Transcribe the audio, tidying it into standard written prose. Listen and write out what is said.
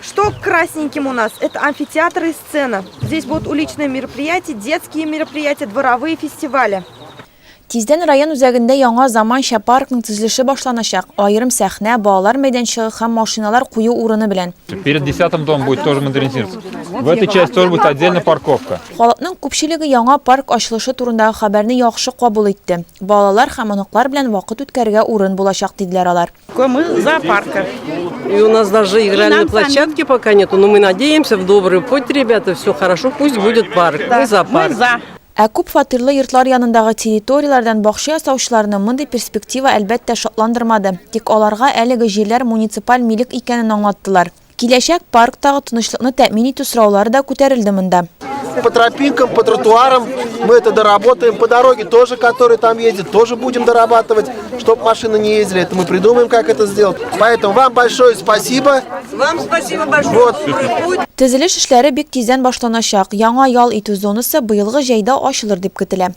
Что красненьким у нас? Это амфитеатр и сцена. Здесь будут уличные мероприятия, детские мероприятия, дворовые фестивали. Тиздән район үзәгендә яңа заманча паркның төзелеше башланачак, аерым сәхнә, балалар мәйданчыгы һәм машиналар кую урыны белән. Перед десятым домом будет тоже модернизироваться. В этой части тоже будет отдельно парковка. Халыкның күпчелеге яңа парк ачылышы турындагы хәбәрне яхшы кабул итте. Балалар һәм оныклар белән вакыт үткәрергә урын булачак, диделәр алар. Мы за парка. И у нас даже игральной площадки пока нету, но мы надеемся в добрый путь, ребята, все хорошо, пусть будет парк. Мы за парк. Мы за. Ә күп фатирлы йортлар янындагы территорияләрдән бакча ясаучыларны мондый перспектива, әлбәттә, шатландырмады. Тик аларга әлеге җирләр муниципаль милек икәнен аңлаттылар. Киләчәк парктагы тынычлыкны тәэмин итү сораулары да күтәрелде монда. По тропинкам, по тротуарам мы это доработаем, по дороге тоже, которые там ездят, тоже будем дорабатывать, чтоб машины не ездили. Это мы придумаем, как это сделать. Поэтому вам большое спасибо. Вам спасибо большое. Вот. Төзелеш эшләре бик тиздән башланачак. Яңа ял итү зонасы быелгы җәйдә ачылыр дип көтелә.